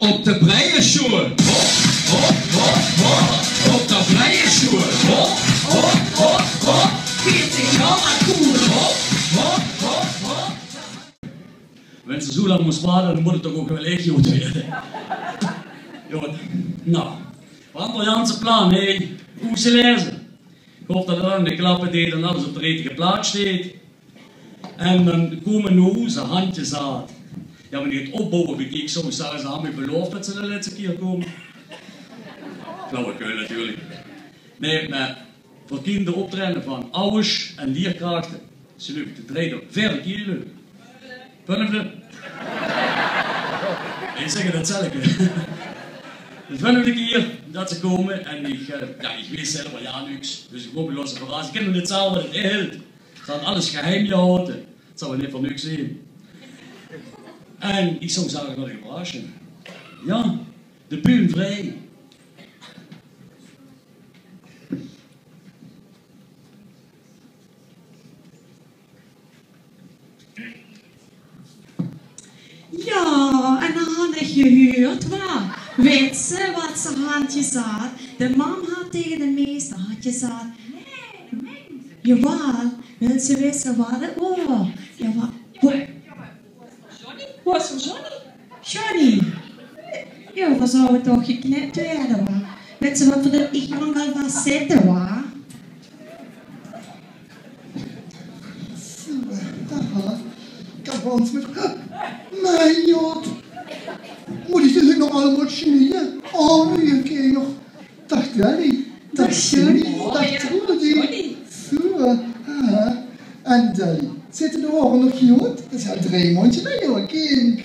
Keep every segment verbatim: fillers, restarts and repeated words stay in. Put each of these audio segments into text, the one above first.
Op de Breiesjoel. Hop, hop, hop, hop. Op de Breiesjoel. Hop, hop, hop, hop. Veertig jaor cool. Hop, hop, hop, hop. Wens te zoe lang mós wachte, dan mót 't toch ouch waal ech good waere. Jao, noe. Waat 'n briljant plan, hè. Oeze leze. Ich haop det 't aan de klappe deit en alles op de richtige plaats steit. En dan kómme noe ze handjes aan. Jao, wen ich 't opbouwe bekiek, zów ich zègke, ze hant mich beloof det ze de lètste kier kómme. Flauwekul natuurlik. Nae, mer veur kinder optraeje van awwers en lierkrachte, ze löp de drejde, veerde kier löp. Vunfde. Ich zègk 't zelf. De vunfde kier det ze kómme en ich, eh, jao, ich weit zelf waal, jao, niks. Dus ich hoop, ich laot mich verrasse. Ich kin nog neet zègke waat 't is. Ze hant alles geheim gehaoje. 't Zal waal neet veur niks zeen. En ich zów zègke det ich verrasse. Jao, de bühne vrie. Jao, en dan han ich gehuurd, wa? Wèts se waat ze hant gezag? De mam haet taenge de meester haet gezag: Jawaal, wèls se wisse waat 't waor? Jawaal. Waat? Waat veur Johnny? Johnny? Jao, veer zouwe toch geknip waere, wa? Wèts se waat, veur de, ich gank alvas zitte, wa? Zo, daag, Hans. Daag, Hans. Mien god. Mót ich dit nog allemaol snieje? Oh, wie ein kier. Daag, Danny. Daag, Johnny. Daag, Trudy. Zo, ah. En Danny, zitte de haore nog good? Det is al drie maondje, hè, jao, kink.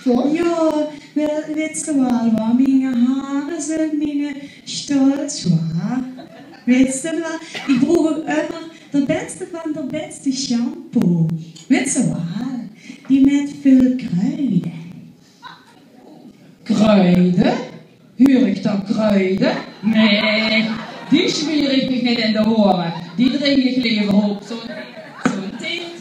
Zo? Jao, wèl, wèts se waal, wa, miene haore zeen miene stolz, wa. Wèts se waal, ich gebroek ummer de bèste van de bèste shampoo. Wèts se waal, die mit väöl kruide. Kruide? Huur ich dao kruide? Nae, die smeer ich mich neet in de haore. Die drink ich leever op zoe'n, zoe'n tied.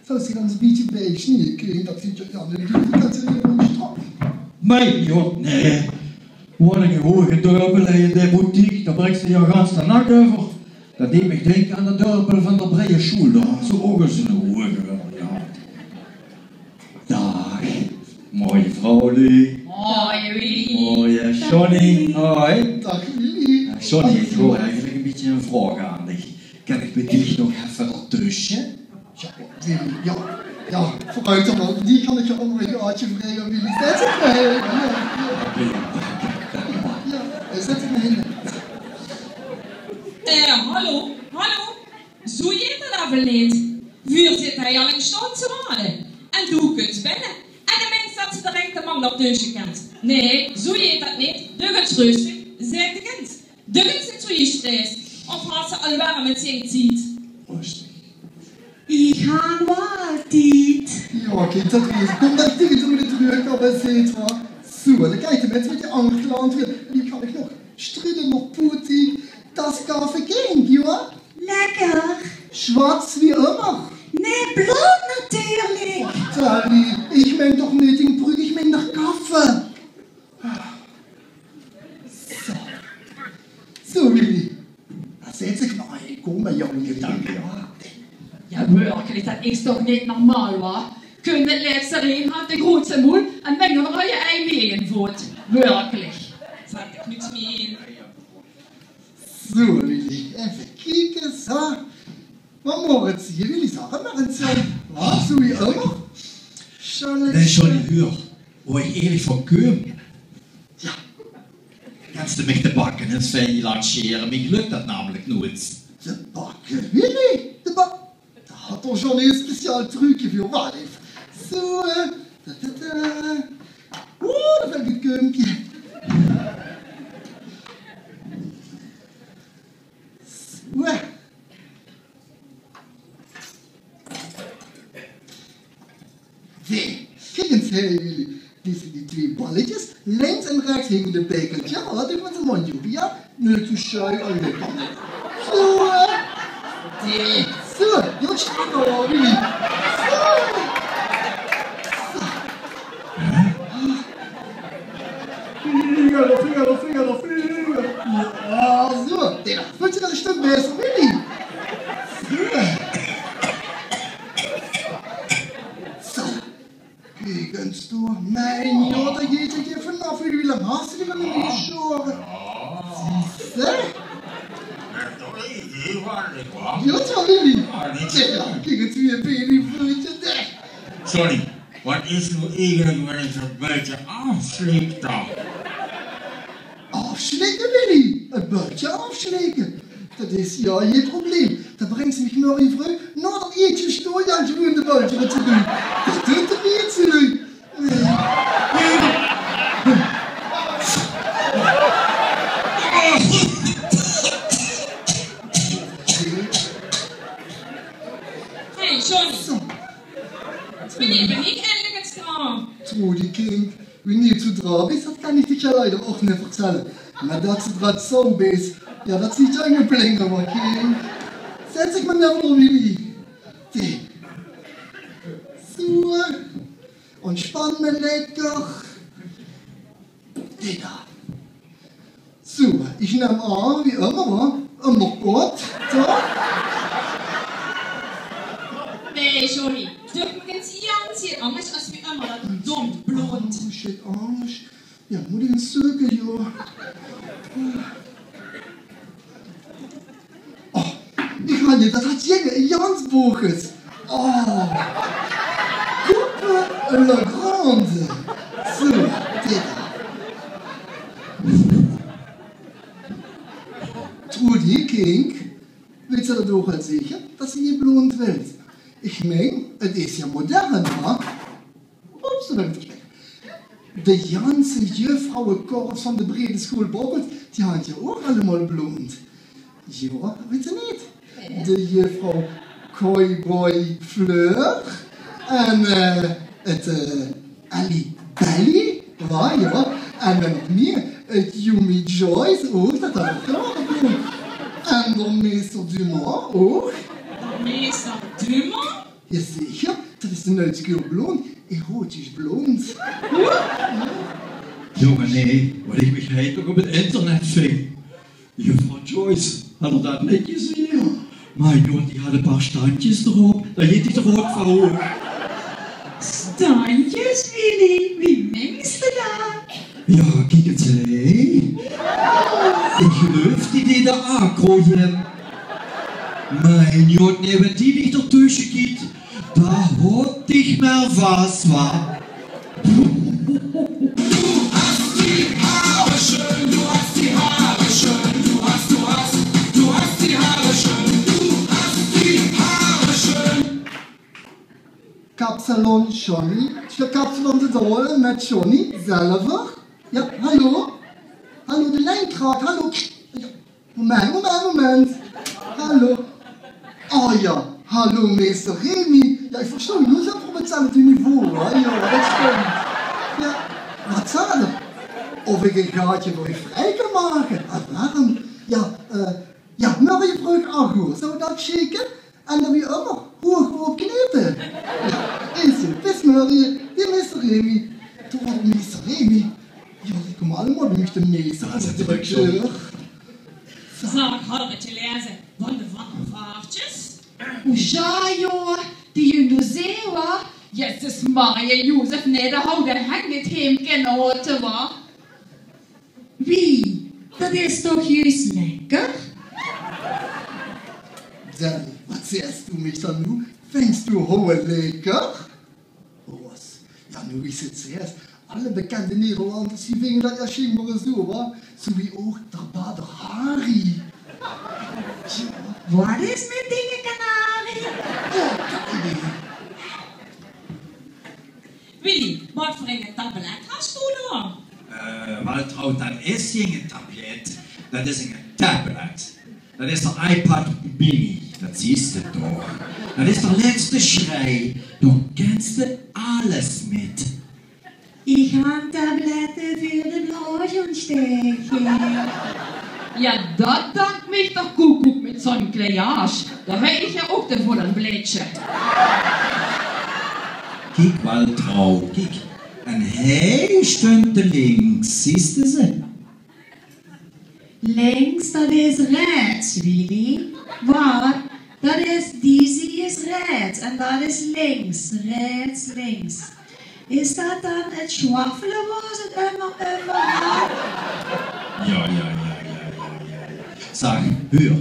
Zów ich dan ein bietje biegesnieje, kink, det zeen, jao, dan doon ich det weer op de strop. Mien god, nae. Woon ich in Hoge Dörpel in de boutique, dao brèks se dich gans de nach euver. Det deet mich dinke aan de Dörpel van de Breiesjoel, dao hant ze ouch ins ein hoge, jao. Daag, mooi vrouwluuj. Mooi, Willy. Mooi, eh, Johnny. Hoi. Daag, Willy. Jao, Johnny, ich haw eigelik ein bietje ein vraog aan dich. Kin ich bie dich nog effe d'rtösje? Jao, Willy, jao. Jao, veuroet dan mer. Die kin ich jao ouch nog ein gaatje wrieje, Willy. Zèt dich mer hin. Jao, jao. Jao, zèt dich mer hin. Eh, hallo, hallo. Zoe geit det aeve neet. Veer zitte hie al lang staon te wachte. En doe kums binne. En de mins det se direk de mam d'rtösje kins. Nae, zoe geit det neet. Doe kums röstig. Zèt dich ins. Doe kums neet zoe gestrès. Of has se al weer mit zeen tied? Röstig. Ich han waal tied. Jao, kink, det is, kóm, det is, det is, det is, wa? Zoe, dan kiek ich mit, mit die anger klant weer. Wie kan ich nog? Strudel nog, poetie. Das kaffe, kink, jao? Lekker. Schwarz wie ummer. Nae, blaut natuurlik. Dani, ich mein doch neet dien Brügg, ich mein d'r Kaffe. Zo. Zo, Willy. Zèt dich mer, kóm, jóng. Jao, wèrkelik, det is toch neet normaal, wa? Kóm, de lètste ein haet de groetste moel en dan nog ein ei mie in voot. Wèrkelik. Zèt dich niks mie in. Zo, Willy, effe kieke, zo. Waat mót 't zeen, Willy? Zègk 't mer ins, zo. Waat, zoe wie ummer? Zal ich... Nae, Johnny, huur. Wo ich eigelik veur kóm. Jao. Kins se mich de bakke ins fijn laote sjere? Mich lök det namelik noeits. De bakke, Willy? De bak... Dao haet toch Johnny ein speciaal trucje veur. Wach effe. Zo, eh. Ta, ta, ta. Oeh, det vinj ich ein kumke. Zo. Zèk, kiek ins, hè, Willy. Die zeen die twee ballekes, links en rechs hinge de biekelkes. Jao, haw 't mit de móndj ope, jao? Neet zoe sjui, allee, kóm. Zo, hè. Zèk, zo, jao, sjtrik al, Willy. Zo. Kiek ins toe. Mien jao, dao geet 't hie vanaaf, wie lang has se die al in de sjore? Zieëste? Jao, toch, Willy? Tja, kiek ins wie e baby vleutje, hè. Sorry, wat is noe eigelik wen ich e bietje aafsjleek dan? Aafsjleke, Willy? E bietje aafsjleke? Dat is, jao, gein probleem. Dan bringste mich mörge vreug nao dat eetje sjtoorjantje in de buitje wat te doon. Dat duit e bietje, Willy. Hey, Johnny. Zo. Wanneer bin ich eindelik aan 't straon? Trudy, kind, wie neet zo draaf is, dat kan ich dich jao leider ouch neet vertèlle. Mer dat se draaf zo bis, jao, dat zuus se in de blinge, kind. Zèt dich mer nao veur, Willy. Zo. Ontspan mer lekker. Dit dan. Zo, ich num aan, wie ummer, hè? Ummer kort, toch? Nae, Johnny. Dök mich ins jans angers es wie ummer, dat dom blond. Oh, shit, angers. Jao, mót ich ins zeuke, jao. Oh, ich meen, dat hat Jenne in Jans boches. Oh. Coupe à la grande. Zo, dit. Trudy, kind, wits se dat ouch al zeker, dat se neet blond wils? Ich meen, 't is jao modern, hè? Oeps, dat höb ich vertèld. De janse juffrouwekorf van de brede sjoeal Bocholt, die hant jao ouch allemaol blond. Jao, wits se neet? De juffrouw Cowboy Fleur en, eh, 't, eh, Ellie Belly, jao, jao. En dan nog mie, 't Yumi Joyce ouch, dat hant ouch allemaol blond. En de meester Dumas ouch. De meester Dumas? Jao zeker, dat is de nuits kuur blond. Erotisch blond. Jóng, nae, wat ich mich heit nog op 't internet ving. Juffrouw Joyce, hat geer dat neet gezeen? Mer jóng, die hat e paar standjes d'rop. Dao geit 't toch ouch veur. Standjes, Willy? Wie meins se dat? Jao, kiek ins, hè. Ich geluif die, die dao acro zeen. Mien jóng, nae, wen die dich d'r tösje kiek, dao haw ich dich mer vas, wa? Kapsalon Johnny, de Kapsalon de Dolle mit Johnny zelver. Jao, hallo? Hallo, de Leinkraat, hallo? Jao, moment, moment, moment. Hallo? Oh jao, hallo, meester Remy. Jao, ich versjtóng uch noe zelf op 'tzelfde niveau, hè? Jao, dat sjtèmt. Jao, wat zaet 'r? Of ich e gaatje veur uch vrij kan make? Ah, waorum? Jao, eh, jao, mörge vreug ach oer. Zouw dat sjikke? En dan wie ummer, hoeg op knepe. Jao, is 't. Bis mörge, de meester Remy. Toch waal meester Remy. Jao, die kómme allemaol bie mich de meester. Zag, hat geer 't gelaeze van de Van der Vaartjes? O jao, jóng, die June Zee, wa? Jezus, Maria, Jozef, nae, dao haw de heng 't heem kinne haote, wa? Wie? Dat is toch juus lekker? Danny, wat zaes doe mich dan noe? Vinjs doe houwe lekker? Ros, jao, noe is 't zoe, alle bekènde Nederlanders, die vinge dat jao sjienbaar zoe, wa? Zoe wie ouch d'r Bader Hari. Jao. Wat is mit dinger kanarie? Jao, dat idee. Willy, wat veur ein tablet has doe dao? Eh, Waltraud, dat is gein tablet, dat is ein tablet. Dat is d'r iPad mini, dat zuus se toch. Dat is d'r lètste sjrei, dao kèns se alles mit. Ich han tablette veur de blaosontsteking. Jao, dat dank mich d'r koekoek mit zoe'n klejaasj. Dao höb ich jao ouch de veur ein blitsje. Kiek, Waltraud, kiek. En hie sjtunt de links, zuus se ze? Links, dat is rechts, Willy. Wat? Dat is, die zie is rechts en dat is links. Rechts, links. Is dat dan 't zwaffele wo ze 't ummer euver had? Ja, ja, ja, ja, ja, ja, ja. Zag, huur,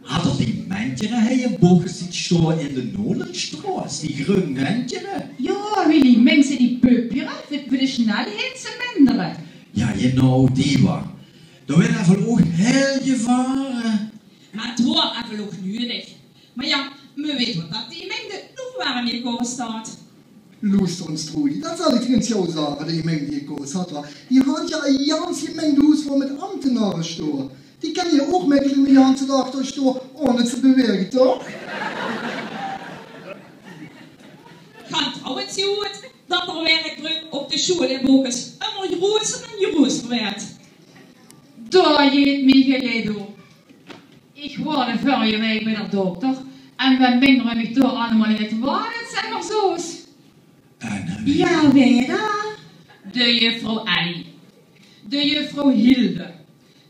had d'r die mendjere hei in Bochum zien stoa in de Nolenstraot? Die greun mendjere? Ja, Willy, mings se die pupjere veur, veur de snelheid te mindere? Ja, genau, die wa. Dat werd effe ouch heel gevare. Mer 't waor effe ouch nudig. Mer ja, me weet wat dat die mengde noe weer in de koor staat. Loester ins, Trudy, dat zal ich dich ins gauw zage, die mengde die koor staat, wa. Die had ja ein jans gemengd hoes vol mit ambtenare stoa. Die kenne je ouch mekkelik de janse daag dao stoa, ohne te bewege, toch? Kan trouwens good dat d'r werkdruk op de sjoel in Bochum ummer groeter en groeter werd. Dao jeet mie geleid op. Ich waor de vörrige waek bie d'r dokter en wae minger mich dao allemaol in 't waardezimmer zoog. En, eh, ja, wae dan? De juffrouw Ellie, de juffrouw Hilde,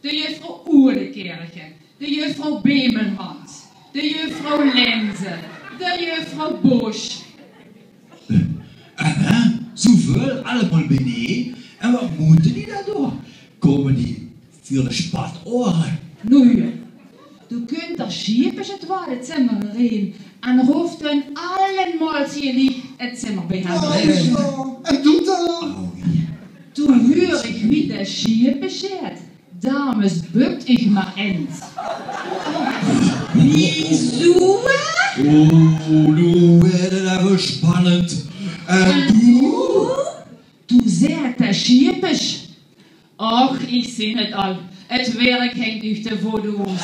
de juffrouw Oedekerke, de juffrouw Bemelhans, de juffrouw Linzen, de juffrouw Bosch. En, hè? Zoeväöl allemaol bienee. En wat mótte die dao? Kómme die veur de spatoere? Noe, doe kunt d'r Sjiepes 't waardezimmer in en roop hun allemaol zielig 't zimmer bie häöm. Oh, ja. En doe dan? Oh, ja. Doe huur ich wie de Sjiepes zaet: Dames, bök uch mer ins. Wieso? Oh, noe werd 't effe spannend. En doe? Doe zaet de Sjiepes: Och, ich zeen 't al. 't Werk hingk uch te voot oet.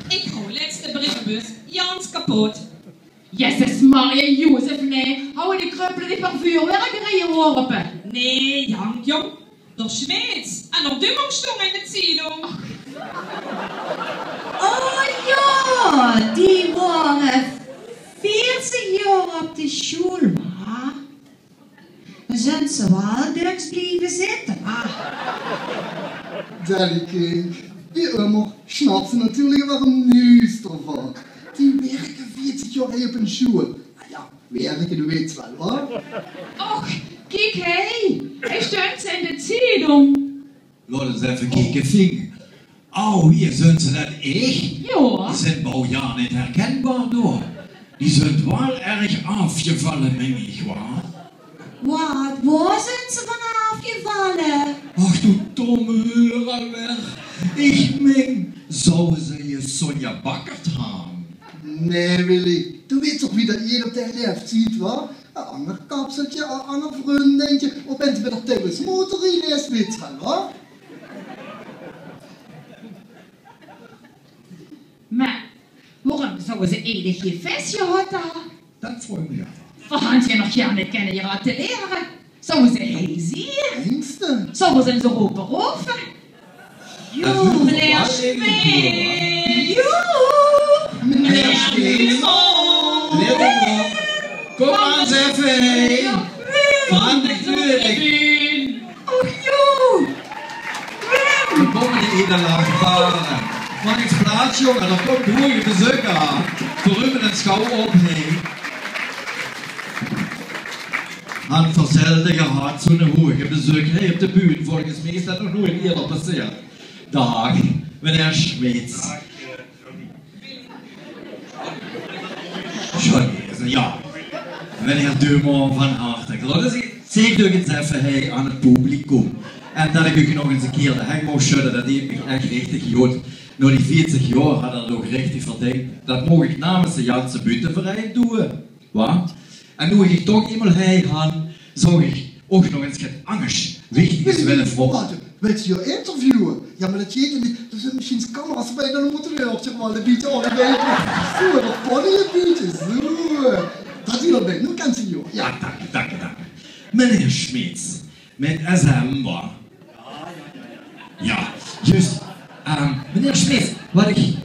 Ich haw lets de brievenbus jans kapot. Jezus, Maria, Jozef, nae. Hawwe die kröppel dich van vuurwerk geworpe? Nae, jank, jóng. D'r Smeets en d'r Dummer stónge in de Zeitung. Oh ja, die waore veertig jaor op de sjoel, wa? Dan zunt ze waal döks blieve zitte, wa? Dèllie, wie ummer, snaps se natuurlik waorum nuuts d'rvan. Die wirke veertig jaor hei op ein sjoel. Noe ja, wirke, doe weits waal, wa? Och, kiek hei, hei stónt ze in de Zeitung. Laot ins effe kieke, Fien. Au, wie, zunt ze dat ech? Ja. Die zunt bouw ja neet herkenbaar dao. Die zunt waal erg aafgevalle, meng ich, wa? Wat? Wo zunt ze van aafgevalle? Ach, doe domme huurelwer. Ich meng, zouwe ze je Sonja Bakker han? Nae, Willy. Doe weits toch wie dat jeer op de leeftied, wa? Ein anger kapselke, ein anger vrundinneke, of bent ze bie de Teuwels motorrie lees, weits se waal, wa? Mer waorum zouwe ze eigelik gee fes gehad han? Dat vraog ich mich aaf. Veer hant ze nog gaar neet kenne gratulere. Zouwe ze hei zien? Minste. Zouwe ze ins rope rove? Joe, meneer Smeets. Joe. Meneer Smeets. Meneer Smeets. Kóm mer ins effe hei. Van de Keuring. Och, joe. Veer kómme de Nederlaag vare. Maak ins plaats, jóng, d'r kump hoeëge bezeuker aan. Veur uch mit ein sjouw op, hè. Hant veer zelde gehad, zoe'n hoeëge bezeuker hei op de bühne. Volges mich is dat nog noeëts ieëder passeerd. Daag, meneer Smeets. Sorry, ja. Meneer Dumont, van harte. Laot ins, zèk uch ins effe hei aan 't publiek. En dat ich uch nog ins ein kieër de henj maag sjudde, dat deeg mich ech richtig good. Nao die veertig jaor hat 'r dat ouch richtig verdeend. Dat maag ich namens de janse buutteverein doeë. Wa? En noe ich uch toch einmaol hei han, zouw ich ouch nog ins get angers wichtigs wille vraoge. Wach, wils se hie interviewe? Ja, mer dat geit neet. D'r zunt mesjiens camera's bie, dan mót d'r ouch toch waal ein bietje aon de wei. Zoeë, dat kan ein bietje. Zoeë. Dat hie bie. Noe kins se hie. Ja, dank uch, dank uch, dank uch. Meneer Smeets, mit S M, wa? Ja, juus. Ehm, meneer Smeets, wat ich,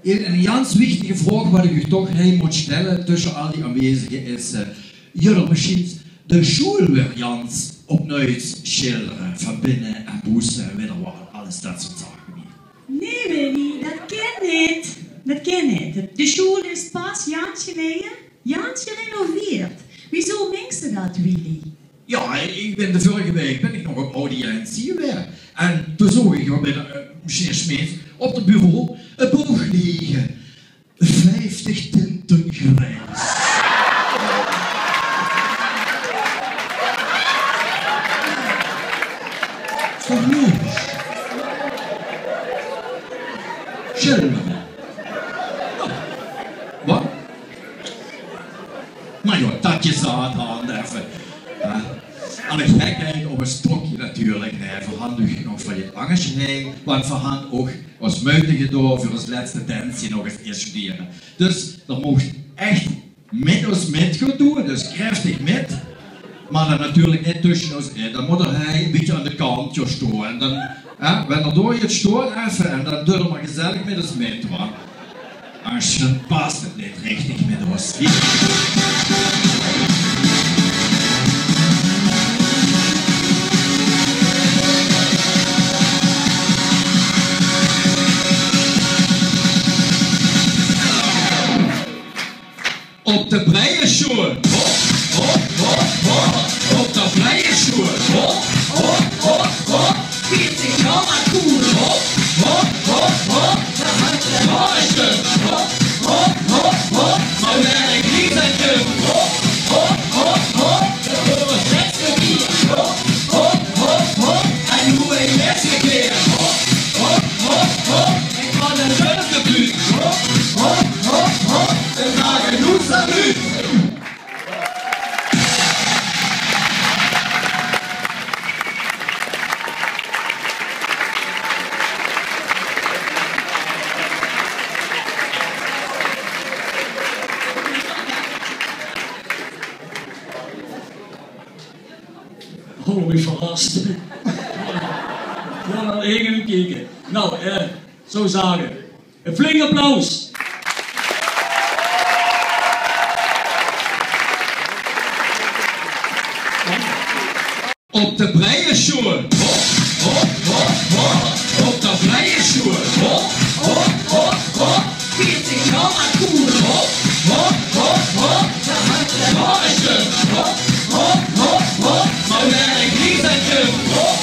ein, ein jans wichtige vraog wat ich uch toch hei mót sjtelle tösse al die aanwezige is, eh, jao, mesjiens de sjoel weer jans opnuits sjildere, van binne en boete en wieëder waal, alles dat soort zaken. Nae, Willy, dat kan neet. Dat kin neet. De sjoel is pas jans geleje, jans gerenoveerd. Wieso mings se dat, Willy? Jao, ich bin de vörrige waek bin ich nog op audiëntie gewaes. En toen zoog ich al bie de, eh, meneer Smit op 't bureau e boog ligke. Vijftig tinten grijs. Is toch logisch? Schilder. Wat? Mer jao, dat gezaad, hè, effe. Hè? Aan de gekheid op e stokje natuurlik, hè. Veer hant uch nog van 't lange sjnij, want veer hant ouch ós meujte gedoon veur ós lètste densje nog ins in te studere. Dus d'r moogt ech mit ós mit gaon doon, dus kreftig mit. Mer dan natuurlik neet tösje ós in. Dan mót d'r hie e bietje aan de kantj gaon stoon. En dan, hè, wen d'r door geit stoon effe en dan doot d'r mer gezellig mit ós mit, wa. Anges dan pas 't neet richtig mit ós. Op de Breiesjoel. Hop, hop, hop, hop. Op de Breiesjoel. Hop, hop, hop, hop. Veertig jaor cool. Hop, hop, hop, hop. Dao hant de baasje. Hop, hop, hop, hop. Mer wer ich neet aan kin. Hop, hop, hop, hop. De Börsjtedster wiejer. Hop, hop, hop, hop. En noe ein lètste kier. Hop, hop, hop, hop. Ich gaon de dörp oet. Hop, hop, hop, hop. Veer make noe saluut. Oh, ich verras. Jao, laot ich effe kieke. Nou, eh, zou zage, e flink applaus. Op de Breiesjoel. Hop, hop, hop, hop. Op de Breiesjoel. Hop, hop, hop, hop. Veertig jaor cool. Hop, hop, hop, hop. Dao hant de baasje. Hop, hop, hop, hop. Mer wer ich neet aan kin. Hop,